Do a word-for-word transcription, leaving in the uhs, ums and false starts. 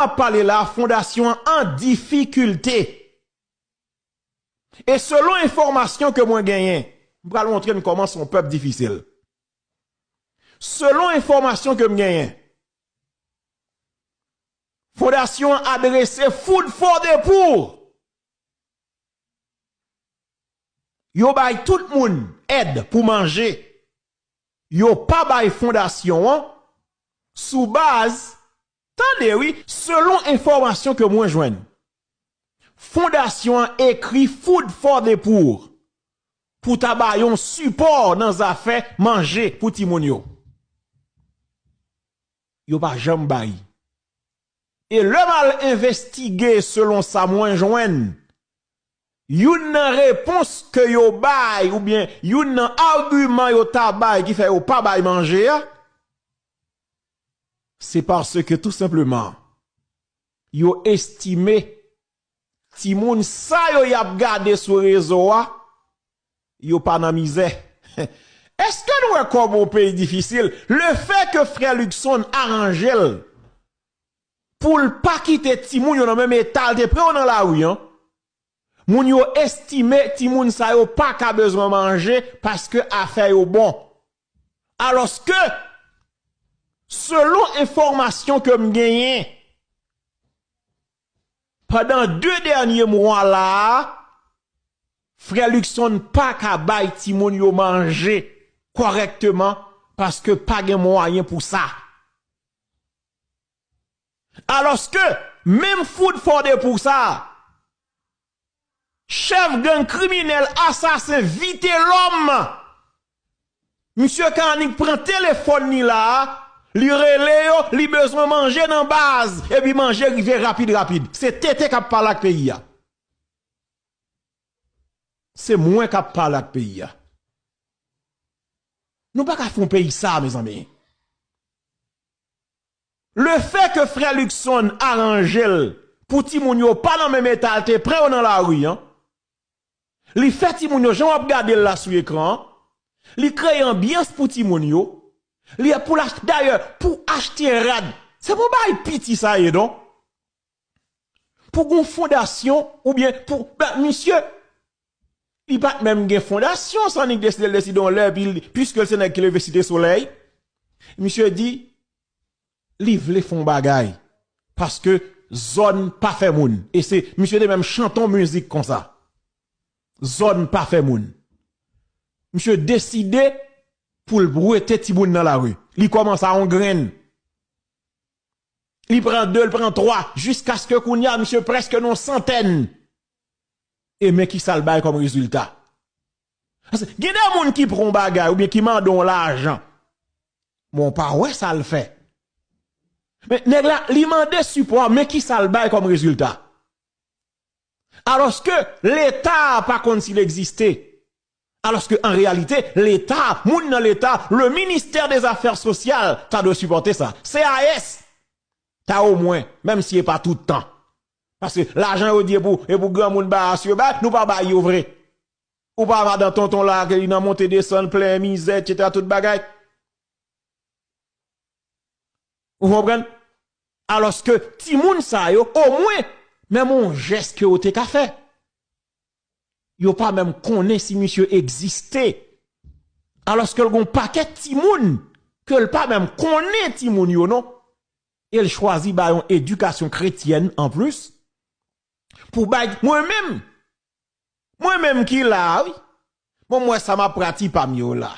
ap pale la, fondasyon an an difikilte. E selon enfòmasyon ke mwen genyen, m pral montre n kòman se yon pèp difisil. Selon enfòmasyon ke m genyen, fondasyon an adrese Food for the Poor. Yo bay tout moun èd pou manje. Yo pa bay fondasyon an sou baz, tande wi, selon enfòmasyon ke mwen jwenn, fondasyon an ekri Food for the Poor pou ta bay yon sipò nan zafè manje pou timoun yo. Yo pa janm bay. E lè m al envestige selon sa mwen jwenn, youn nan repons ke yo bay, oubyen youn nan agiman yo ta bay ki fè yo pa bay manje a, se paske tou senpleman, yo estime timoun sa yo y ap gade sou rezo a, yo pa nan mizè. Èske nou wè kòman yon peyi difisil? Lefè ke frè Luckson aranje l pou l pa kite timoun yo nan menm eta l te pran yo nan lari an, moun yo estime timoun sa yo pa ka bezwen manje paske afè yo bon. Alòske, selon enfòmasyon ke m genyen, pandan de dènye mwa la a, frè Luckson pa ka bay timoun yo manje kòrèkteman paske pa gen mwayen pou sa. Alòske, menm Food for the Poor sa, chèf gang kriminèl asasen Vitelòm, misye ka annik pran telefòn li la a, li rele yo, li bezwen manje nan baz, epi manje rive rapid rapid. Se T T k ap pale ak peyi a. Se mwen k ap pale ak peyi a. Nou pa ka fè yon peyi sa, mezanmi. Lefè ke frè Luckson aranje l pou timoun yo pa nan menm eta l te pran yo nan lari an, li fè timoun yo, jan w ap gade l la sou ekran an, li kreye anbyans pou timoun yo, li pou l achte, dayè, pou achte rad, se pa yon bagay piti sa ye, non. Pou gon fondasyon, oubyen pou, ben, misye, li pa t menm gen fondasyon, sa annik deside l deside yon lè, epi l, piske l se nèg ki leve Site Solèy, misye di, li vle fè yon bagay, paske zòn pa fè moun. E se, misye te menm chante yon mizik konsa. Zòn pa fè moun. Misye deside pou l wete timoun nan lari. Li kòmanse a yon grenn. Li pran de, li pran twa, jiskaske kounye a, misye prèske nan yon santèn. E men kisa l bay kòm rezilta. Paske gen de moun ki pran yon bagay oubyen ki mande yon lajan. Men w pa wè sa l fè. Men nèg la, li mande sipò, men kisa l bay kòm rezilta. Alòske Leta pa konn si l egziste. Alòske an reyalite, Leta, moun nan Leta, le ministère des Affaires Sociales, ta dwe sipòte sa. C A S, ta omwen, menm si e pa tout tan. Paske lajan yo di e pou, e pou granmoun ba asire bay, nou pa bay yo vre. Ou pa madan tonton la, ke li nan monte desann, plen mizè, etsetera, tout bagay. Ou konprann? Alòske timoun sa yo, omwen, menm yon jès ke yo te ka fè. Yo pa menm konnen si misye egziste. Alòske l gon pakèt timoun ke l pa menm konnen timoun yo, non. E l chwazi ba yon edikasyon kretyèn anplis. Pou bay, mwen menm, mwen menm ki la a, wi. Bon, m wè sa m ap pran ti pa m yo la.